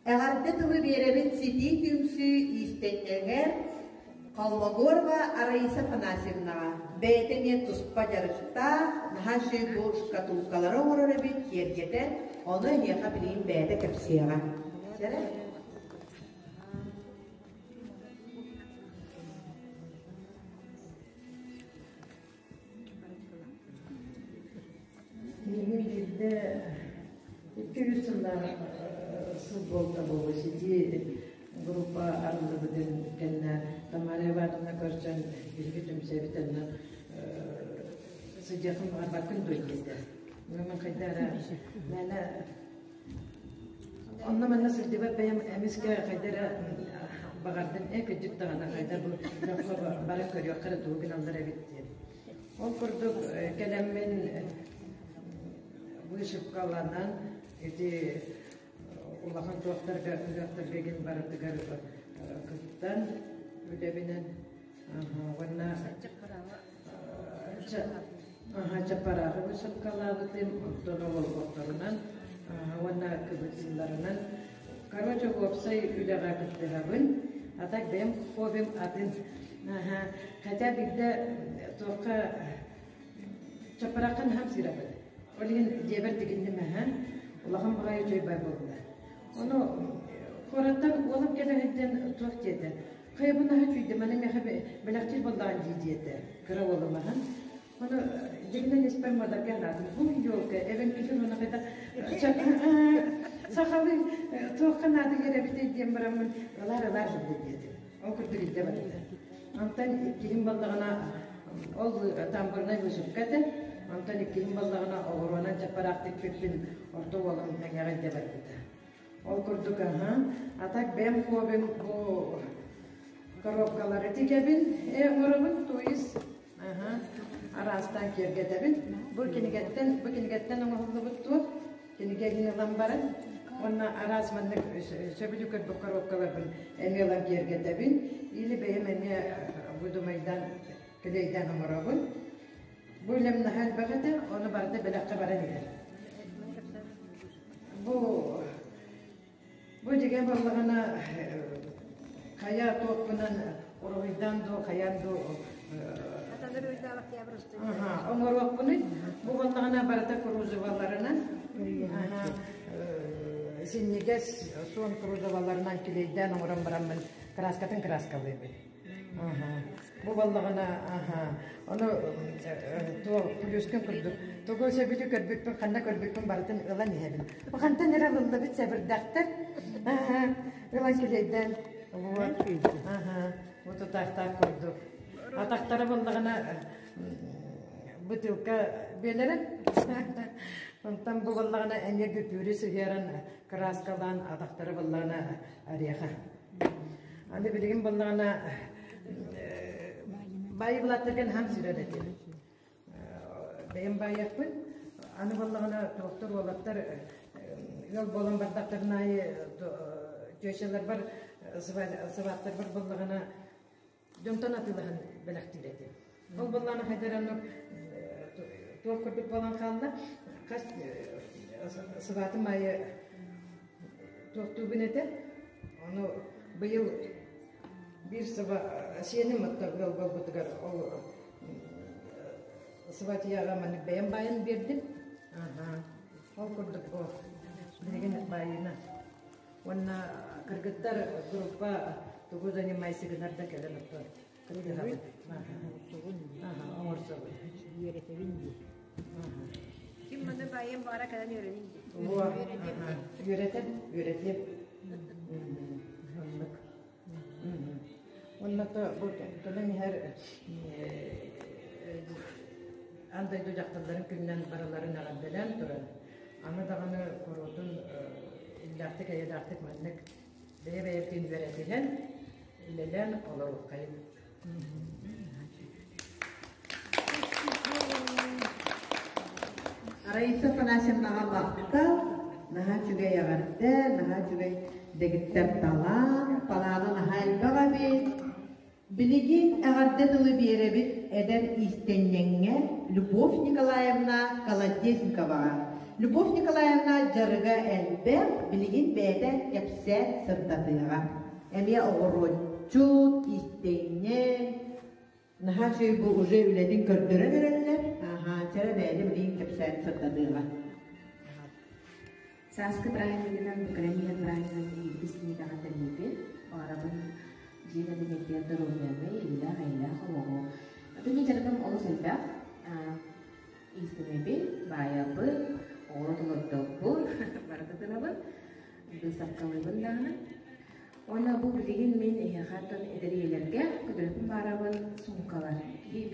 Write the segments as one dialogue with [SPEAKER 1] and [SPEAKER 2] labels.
[SPEAKER 1] Эҕэрдэ тылы биэрэбит Ситии түмсүү иистэнньэҥэр Холмогорова Раиса Афанасьевнаҕа. Бэйэтэ эмиэ туспа дьарыктаах, наһаа үчүгэй бу шкатулкалары оҥорор эбит, киэргэтэр. Ону эһиэхэ билигин бэйэтэ кэпсиэҕэ. Чэрэ?
[SPEAKER 2] Миигин биирдэ 200 сыллаах сыл буолта буолуо ситии группа арыллыбытын кэннэ Тамара Ивановна көрсөн биһиги түмсэбит онно сылдьыаххын баҕарбаккын дуо диэтэ. Мин хайдах эрэ мээнэ онно-манна сылдьыбат бэйэм эмискэ хайда эрэ баҕардым ээ кырдьык даҕаны хайда бу дьоҥҥо баран көрүөххэ эрэ тугу гыналлар эбит диэн. Ол курдук кэлэммин вышивкаланан ити улахан туохтарга ыһыахтарга игин барытыгар кыттан үлэбинэн уонна Чаппарааҕы высокалаабытым, онтон олорбохторунан уонна кыбытыыларынан. Короче, уопсай үлэҕэ кыттыһабын. А так бэйэм хоббим атын. Хотя биирдэ туохха чаппараахха наһаа сыырабын. Ол иһин дьиэбэр тигинним аһа. Улахан баҕайы үчүгэй буолла. Ону куораттан уолум кэлэ сылдьан туох диэтэ, Хайабын аһа үчүйдэ, маны миэхэ бэлэхтиир буоллаҕын дии диэтэ кыра уолум аһан. Ону дьиҥинэн испэр муодарга анаатым. Бу елка эбэҥкилэр уонна хайдах сахалыы туохха наадыйар эбитэй диэн бараммын ылаар ылаар диэтим. Ол курдук илдьэ барда. Онтон иккиһин буоллаҕына ол тамбурнай вышивка этэ. Онтон иккиһин буоллаҕына оҕуруонан чаппараах тикпиппин орто уолум мэҥэҕэ илдьэ барбыта. Ол курдук аһа, а так бэйэм хоббим бу коробкалары тигэбин, оҥоробун, то есть аха, араастаан киэргэтэбин. Бу кинигэттэн, бу кинигэттэн оҥоһуллубут туох, кинигэ иһин ылан баран, уонна араас маннык сөбүлүү көрбүт коробкаларбын эмиэ ылан киэргэтэбин. Или бэйэм эмиэ выдумайдаан, клейдээн оҥоробун. Бу үлэм наһаа элбэх этэ, ону барыта бэлэххэ баран иһэр. Бу бу дьигэ буоллаҕына хайа туохпунан уруһуйдаан дуу, хайаан дуу оҥоруохпунуй. Бу буоллаҕына барыта кружеваларынан синньигэс суон кружеваларынан килиэйдээн оҥорон бараммын краскатын краскалыыбын. Бу буоллаҕына, ону туох плюскун курдук тугу сөбүлүү көрбүппүн, ханна көрбүппүн барытын ылан иһэбин. Бу хантан эрэ ылыллыбыт сэбирдэхтэр ылан килиэйдээн вот бу тутаахтаах курдук. Атахтара буоллаҕына бытыылка биэлэрэ. Онтон бу буоллаҕына эмиэ күпүүрү сыһыаран кырааскалаан атахтара буоллаҕына ореха. Аны билигин буоллаҕына баайы былааттарга наһаа сүрэр этим. Бэйэм баайыахпын. Аны буоллаҕына туохтар уолаттар ыал буолан бардахтарын аайы тещаларбар сыбааттарбар буоллаҕына дьонтон атыылаһан бэлэхтиир этим. Ол буоллаҕына хайдах эрэ оннук туох курдук буолан хаалла. Хас сыбаатым аайы туохтуубун этэ. Ону быйыл биир сыба сиэним оттон ыал буолбутугар ол сыбатыйаҕа маннык бэйэм баайан биэрдим. Ол курдук бу билигин баайыына. Уонна кыргыттар группа тугу занимайся гынар да кэлэн оттон кыттыһабыт. Оҥорсобут.
[SPEAKER 3] Үөрэтэбин дии. Ким маны баайан баара кэлэн үөрэнин дии.
[SPEAKER 2] Үөрэтэн, үөрэтиэм. Оннук. Уонна то бу кэлэн иһэр аан дойду дьахталларын күнүнэн барыларын эҕэрдэлээн туран, аны даҕаны куруутун иллээхтик-эйэлээхтик маннык бэйэ-бэйэбитин үөрэтиһэн, үлэлээн олоруоххайын.
[SPEAKER 1] Раиса Афанасьевнаҕа махтал, наһаа үчүгэй эҕэрдэ, наһаа үчүгэй дэгиттэр талаан, талаана наһаа элбэх эбит. Билигин эҕэрдэ тылы биэрэбит эдэр иистэнньэҥҥэ Любовь Николаевна Колодезниковаҕа. Любовь Николаевна дьарыга элбэх, билигин бэйэтэ кэпсээн сырдатыаҕа. Эмиэ оҕуруотчут, иистэнньэҥ, наһаа үчүгэй бу уже үлэтин көрдөрөн эрэллэр. Аһаа, чэрэ бэйэтэ билигин кэпсээн сырдатыаҕа.
[SPEAKER 4] Сааскы бырааһынньыгынан Букрания бырааһынньыгынан биһиги истиҥ эҕэрдэлиибин. Баҕарабын дьиэ кэргэнигэр доруобуйаны, иллээх-эйэлээх олоҕу. Бүтүн дьарыгым олус элбэх. Иистэнэбин, баайабын, оҕуруот олордобун, барыта гынабын, быысапкалыыбын даҕаны. Уонна бу билигин мин эһиэхэ оттон эдэр ийэлэргэ көтөрөппүн баарабын суумкалар. Киһи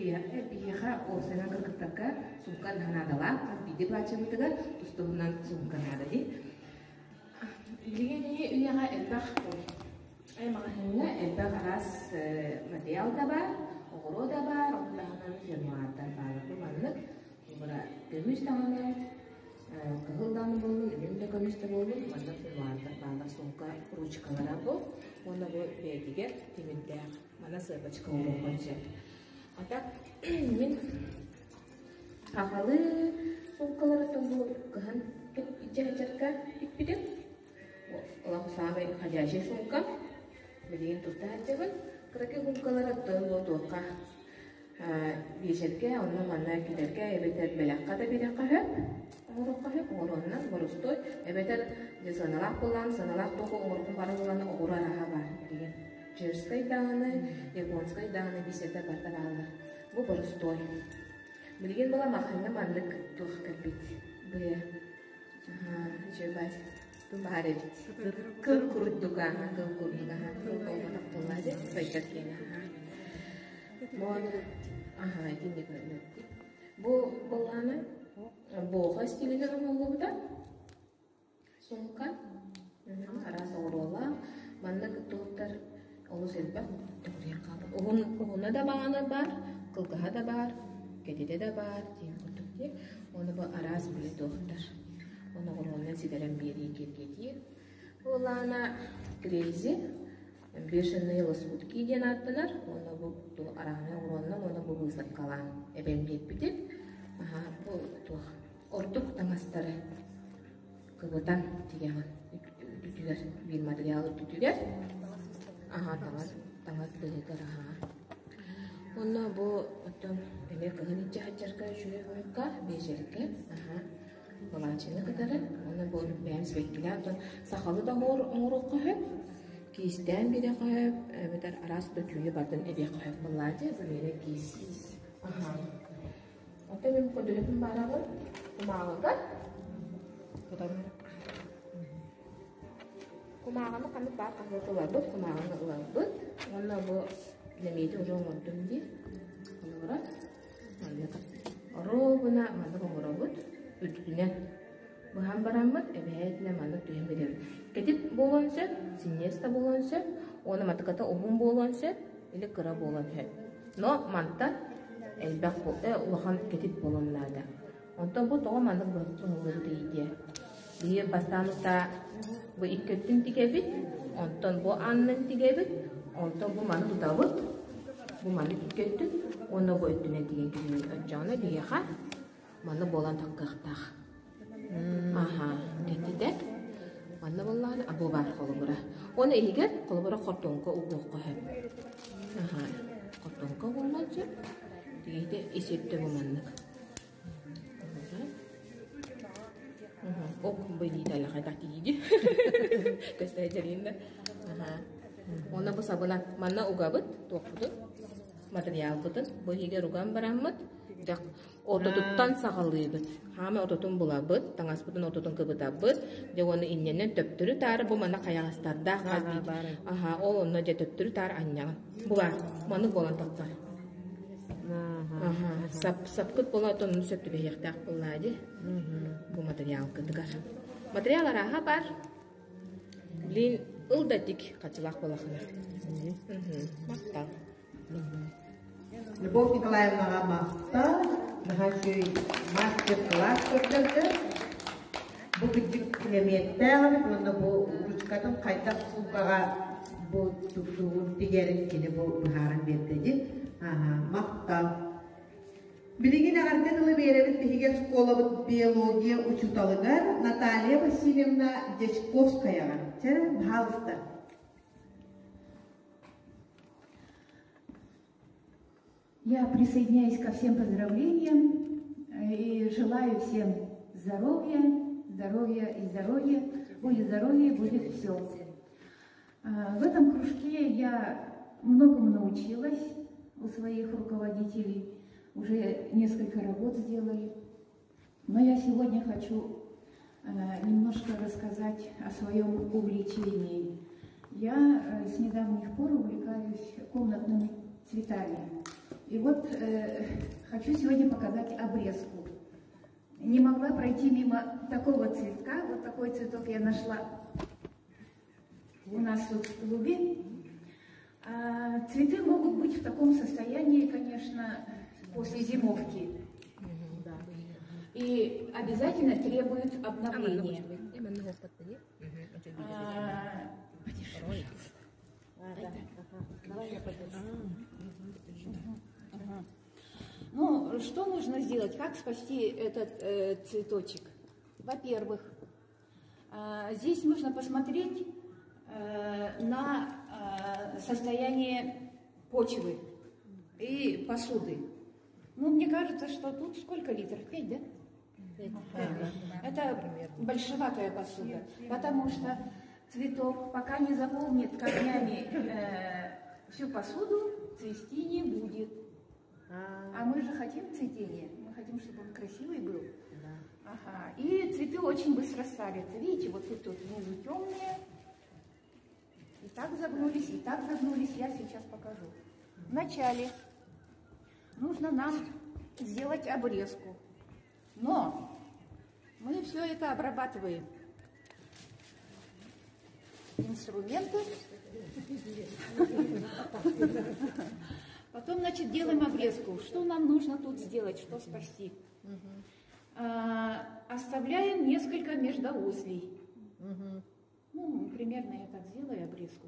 [SPEAKER 4] биһиэхэ уопсайынан кыргыттарга суумка наадалаах, хас биирдии плачебытыгар тус-туһунан суумка наада дии. Билигин үйэҕэ элбэх маҕаһыыҥҥа элбэх араас материал да баар, оҕуруо да баар, ону таһынан фермуардар бааллар. Бу маннык көмүс даҕаны Кыһыл даҕаны буоллун, үрүҥ да көмүс да буоллун, манна фермуардар бааллар, суумка ручкалара бу уонна бу бэйэтигэр тимирдээх мана сыапачка оҥоруоххун сөп. А так мин сахалыы суумкалары бу кыһын дьаһачарка тикпитим. Олох саамай ходячий сумка. Билигин тутта сылдьабын. Кыракый суумкалары оттон бу туохха Биэчэргэ, онно-манна кэтэргэ эбэтэр бэлэххэ да биэриэххэ сөп, оҥоруохха сөп, оҥоруоннан боростуой эбэтэр дьэ сыаналаах буоллаҕына, сыаналаах туох оҥорбун бары буоллаҕына оҕуруо арааһа баар билигин. Чешскэй даҕаны, японскай даҕаны бисиэтэ барыта бааллар. Бу боростуой. Билигин була маҕаһыыҥҥа маннык туох кэлбит быа Үчүгэй. Баар эбит. Кыл курдук аха, кыл курдук аха, кыл буолбатах буоллаа дии, байдар киэнэ аха. Бу аха, итинник көрүнэттик. Бу буоллаана буоха стилигэр оҥоһуллубута. Сумка араас оҕуруолаах. Маннык туохтар олус элбэх төгүрүйэн хаалбыт. Уһун уһуна да баҕана баар, кылгаһа да баар, кэтитэ да баар диэн курдук дии. Ону бу араас били туохтар. Ону оҕуруонан ситэрэн биэрии киэргэтии. Буоллаҕына Крейзи бешеные лоскутки диэн ааттанар. Уонна бу арааһынай оҕуруоннан уонна бу быысапкалаан эбэн биэрбитим. Аһа бу туох ордук таҥастары кыбытан тигэҕин үрдүгэр биир материал үрдүгэр аһаа таҥас таҥас быыһыгар аһаа уонна бу оттон эмиэ кыһын илдьэ сылдьарга үчүгэй буолукка биэчэргэ аһаа былаачыйаны кытары уонна бу бэйэм сибэккилээх оттон сахалыы да оҥоруохха сөп киистээн биэриэххэ сөп эбэтэр араас да түүнү барытын эбиэххэ сөп былаачыйа бу миэнэ киис аһаа Оттон мин көрдөрөпүн баарабын кумааҕыга кумааҕыны ханнык баар хаһыаты ыларбыт, кумааҕыны ыларбыт уонна бу нэмиэти уже оҥордум дии. Холобура, маннык оруобуна маннык оҥоробут үрдүнэн быһан бараммыт эбэһээтинэ маннык түһэн биэрэбит. Кэтит буолуон сөп, синньиэс да буолуон сөп, уонна матыката уһун буолуон сөп, или кыра буолуон сөп. Но мантан элбэх улахан кэтит буолуон наада. Онтон бу тоҕо маннык быһыллыбытый диэ. Биһиги бастаан утаа бу икки өттүн тигэбит, онтон бу аннын тигэбит, онтон бу маны тутабыт, бу маны икки өттүн уонна бу өттүнэн тигэн киһини оччоҕуна биһиэхэ Манна буолан таххыахтаах. Аха, кэтитэ. Манна буоллаҕына бу баар холобура. Уонна иһигэр холобура хортуоҥка угуохха сөп. Аха, хортуоҥка угуллуон сөп. Тигиһитэ ис өттө бу маннык. Ок, быйыта хайдах тиийди. Көстө дьэрииннэ. Аха. Уонна бу сабынан манна угабыт туохпутун матырыйаалбытын бу иһигэр уган бараммыт Ортотуттан саҕалыыбыт. Хаамай ортотун булабыт, таҥаспытын ортотун кыбытабыт. Дьэ уонна инньэнэн төптөрү-таары бу манна хайаҕастардаах хас биир. Аһа, ол онно дьэ төптөрү-таары анньаҕын. Бу баар, маннык буолан тахсар. Аһа, сап, сапкыт буолан оттон онно сөп түбэһиэхтээх буоллаа дии. Бу материалгытыгар. Материал арааһа баар. Блин, ыл да тик хачылаах буолахына. Махтал.
[SPEAKER 1] Любовь Николаевнаҕа махтал, наһаа үчүгэй мастер-класс көрдөрдө. Бу кырдьык килэмиэттээх эбит уонна бу ручкатын хайдах суумкаҕа бу тугун тигэрин кини бу быһааран биэрдэ дии. Аха, махтал. Билигин эҕэрдэ тылы биэрэбит биһиги оскуолабыт биология учууталыгар Наталья Васильевна Дьячковскаяҕа. Чэ, пожалуйста.
[SPEAKER 5] Я присоединяюсь ко всем поздравлениям и желаю всем здоровья, здоровья и здоровья. Будет здоровье, будет все. В этом кружке я многому научилась у своих руководителей. Уже несколько работ сделали. Но я сегодня хочу немножко рассказать о своем увлечении. Я с недавних пор увлекаюсь комнатными цветами. И вот хочу сегодня показать обрезку. Не могла пройти мимо такого цветка. Вот такой цветок я нашла у нас тут в клубе. Цветы могут быть в таком состоянии, конечно, после зимовки. И обязательно требуют обновления. Потише, Ну, что нужно сделать? Как спасти этот цветочек? Во-первых, здесь нужно посмотреть на состояние почвы и посуды. Ну, мне кажется, что тут сколько литров? 5, да? Ага. Это большеватая посуда, потому что цветок, пока не заполнит корнями всю посуду, цвести не будет. А мы же хотим цветение, мы хотим, чтобы он красивый был. Ага. И цветы очень быстро старятся. Видите, вот тут вот внизу темные. И так загнулись, и так загнулись. Я сейчас покажу. Вначале нужно нам сделать обрезку. Но мы все это обрабатываем. Инструменты. Потом, значит, делаем обрезку. Что нам нужно тут сделать, что спасти? Оставляем несколько междоузлей. Ну, примерно я так сделаю обрезку.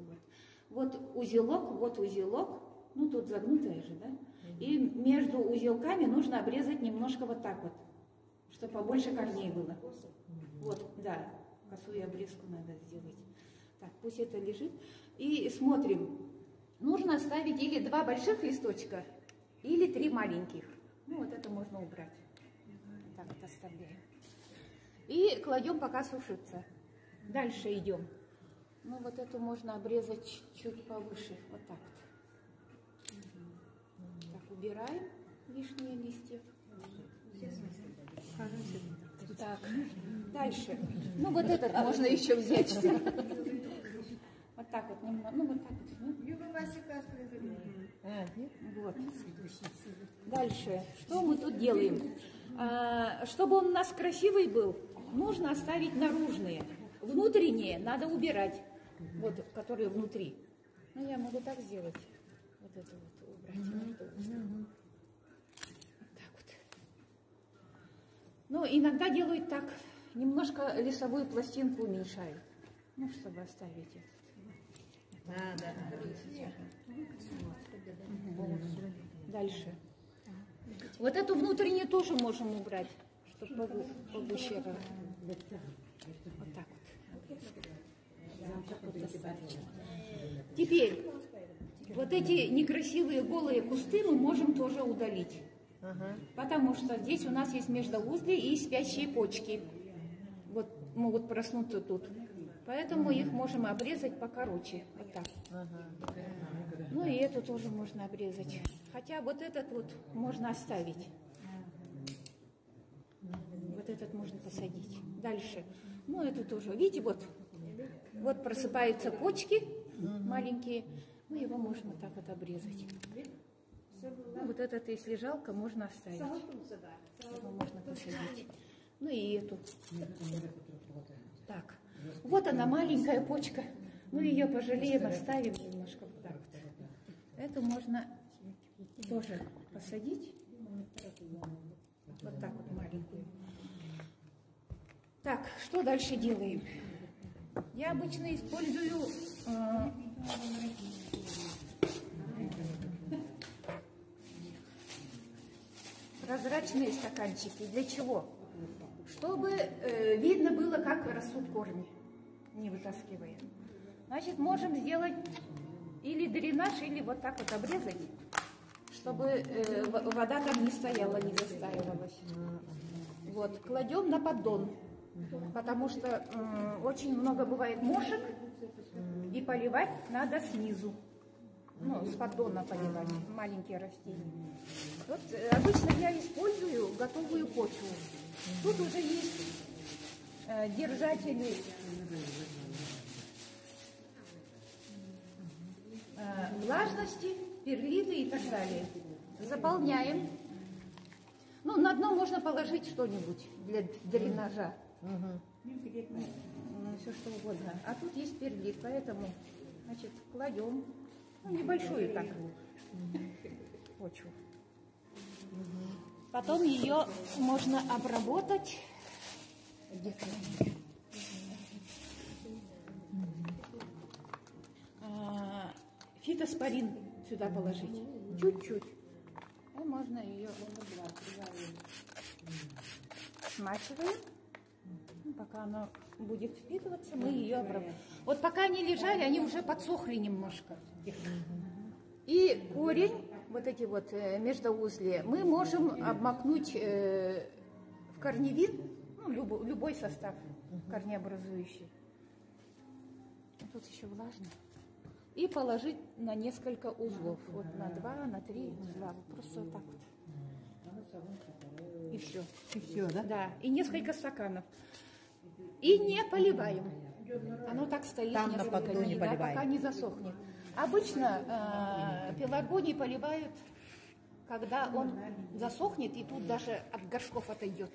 [SPEAKER 5] Вот, вот узелок, вот узелок. Ну, тут загнутая же, да? И между узелками нужно обрезать немножко вот так вот, чтобы побольше корней было. Вот, да, косую обрезку надо сделать. Так, пусть это лежит. И смотрим. Нужно оставить или 2 больших листочка, или 3 маленьких. Ну, вот это можно убрать. Так вот оставляем. И кладем пока сушится. Дальше идем. Ну, вот эту можно обрезать чуть повыше. Вот так вот. Так, убираем лишние листья. Так, дальше. Ну, вот этот можно еще взять. Вот так вот немного. Ну, вот так вот. Вот. Дальше. Что мы тут делаем? Чтобы он у нас красивый был, нужно оставить наружные. Внутренние надо убирать. Вот, которые внутри. Ну, я могу так сделать. Вот это вот убрать. Вот так вот. Ну, иногда делают так. Немножко лесовую пластинку уменьшают. Ну, чтобы оставить этот.
[SPEAKER 1] А, да.
[SPEAKER 5] Вот. Дальше. Вот эту внутреннюю тоже можем убрать, чтобы погуще. Вот так вот. Вот достаточно. Теперь вот эти некрасивые голые кусты мы можем тоже удалить. Потому что здесь у нас есть междоузли и спящие почки. Вот могут проснуться тут. Поэтому их можем обрезать покороче. Вот так. Ну и эту тоже можно обрезать. Хотя вот этот вот можно оставить. Вот этот можно посадить. Дальше. Ну эту тоже. Видите, вот, вот просыпаются почки маленькие. Мы его можем вот так вот обрезать. Ну, вот этот, если жалко, можно оставить. Его можно посадить. Ну и эту. Так. Вот она, маленькая почка. Ну, ее пожалеем, оставим немножко вот так вот. Эту можно тоже посадить. Вот так вот маленькую. Так, что дальше делаем? Я обычно использую прозрачные стаканчики. Для чего? Чтобы э, видно было, как растут корни, не вытаскивая. Значит, можем сделать или дренаж, или вот так вот обрезать, чтобы э, вода там не стояла, не застаивалась. Вот, кладем на поддон, потому что э, очень много бывает мошек, и поливать надо снизу. Ну, с поддона поливать маленькие растения. Вот э, обычно я использую готовую почву. Тут уже есть э, держатели э, влажности, перлиты и так далее. Заполняем. Ну, на дно можно положить что-нибудь для дренажа. Угу. Все что угодно. А тут есть перлит, поэтому, значит, кладем ну, небольшую так почву. Потом ее можно обработать. Где-то. А, фитоспорин сюда положить. Чуть-чуть. И можно ее смачиваем. Ну, пока она будет впитываться, мы ее обработаем. Вот пока они лежали, они уже подсохли немножко. И корень, вот эти вот э, междоузлия, мы можем обмакнуть э, в корневин, ну, любой, любой состав корнеобразующий. Тут еще влажно. И положить на несколько узлов. Вот на два, на три узла. Просто вот так вот. И все.
[SPEAKER 1] И все, да?
[SPEAKER 5] Да. И несколько стаканов. И не поливаем. Оно так стоит
[SPEAKER 1] Там на
[SPEAKER 5] несколько
[SPEAKER 1] поддоне
[SPEAKER 5] дней, да,
[SPEAKER 1] поливаем.
[SPEAKER 5] пока не засохнет. Обычно э, пеларгоний поливают, когда он засохнет, и тут даже от горшков отойдет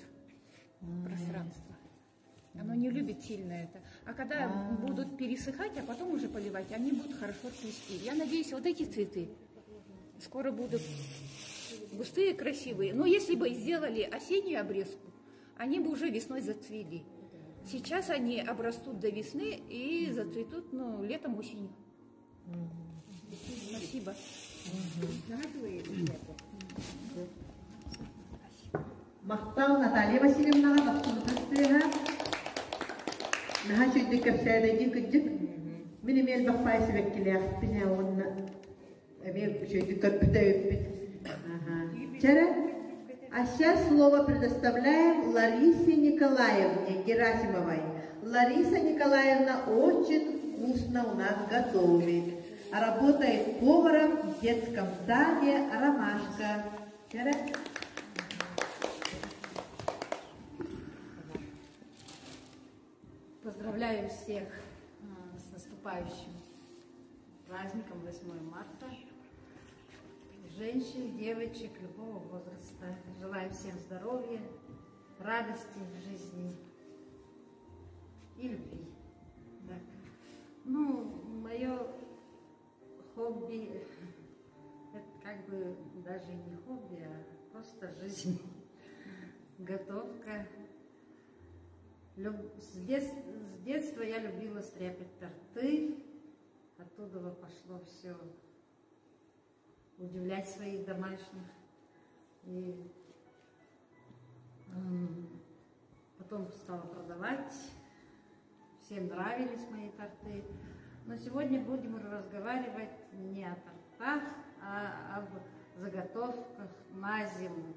[SPEAKER 5] пространство. Оно не любит сильно это. А когда будут пересыхать, а потом уже поливать, они будут хорошо цвести. Я надеюсь, вот эти цветы скоро будут густые, красивые. Но если бы сделали осеннюю обрезку, они бы уже весной зацвели. Сейчас они обрастут до весны и зацветут ну, летом, осенью. Спасибо.
[SPEAKER 1] Махтал Наталья Васильевнаҕа тахсыбытастыыһа. Наһаа үчүгэйдик кэпсээдэ кырдьык. Мин эмиэ элбэх баай сибэккилээхпин ээ уонна эмиэ үчүгэйдик көрбүтэ эбиппит. Чэрэ, а сейчас слово предоставляем Ларисе Николаевне Герасимовой. Лариса Николаевна очень вкусно у нас готовит. Работает поваром в детском саде «Ромашка». Чэрэ.
[SPEAKER 6] Поздравляю всех с наступающим праздником 8 марта. Женщин, девочек любого возраста. Желаю всем здоровья, радости в жизни и любви. Так. Ну, мое хобби, это как бы даже не хобби, а просто жизнь. Готовка. Люб... С, дет... с детства я любила стряпать торты. Оттуда пошло все удивлять своих домашних. И потом стала продавать. Всем нравились мои торты. Но сегодня будем разговаривать не о тортах, а об заготовках на зиму.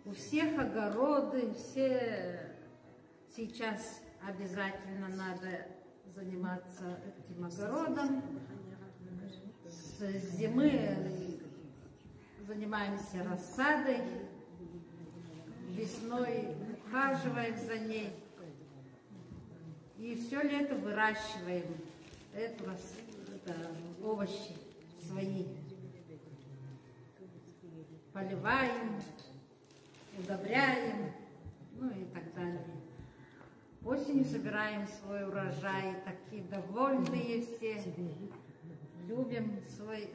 [SPEAKER 6] У всех огороды, все сейчас обязательно надо заниматься этим огородом. С зимы занимаемся рассадой, весной ухаживаем за ней. И все лето выращиваем эту, это, овощи свои. Поливаем, удобряем, ну и так далее. Осенью собираем свой урожай, такие довольные все. Любим свой,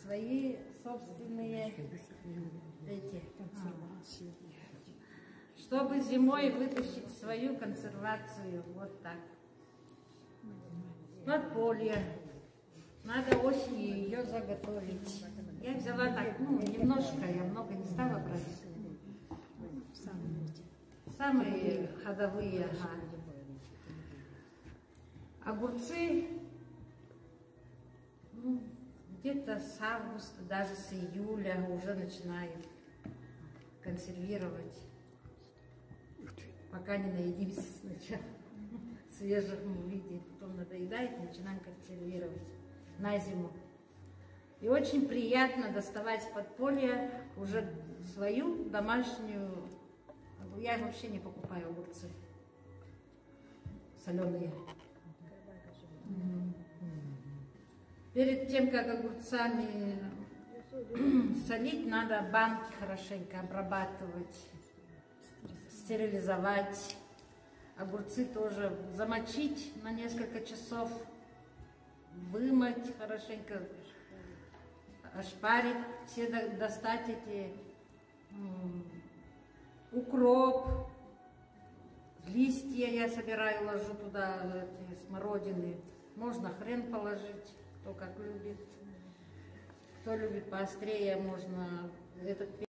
[SPEAKER 6] свои собственные эти, чтобы зимой вытащить свою консервацию. Вот так. Подполье. Надо осенью ее заготовить. Я взяла так, ну, немножко, я много не стала брать. Самые ходовые. Ага. Огурцы, ну, где-то с августа, даже с июля уже начинаем консервировать. Пока не наедимся сначала в свежем виде, потом надоедает, начинаем консервировать на зиму. И очень приятно доставать с подполья уже свою домашнюю. Я вообще не покупаю огурцы соленые. Перед тем, как огурцами солить, надо банки хорошенько обрабатывать, стерилизовать. Огурцы тоже замочить на несколько часов, вымыть хорошенько, ошпарить, все достать эти укроп, листья я собираю, ложу туда эти смородины. Можно хрен положить, кто как любит. Кто любит поострее, можно этот перец.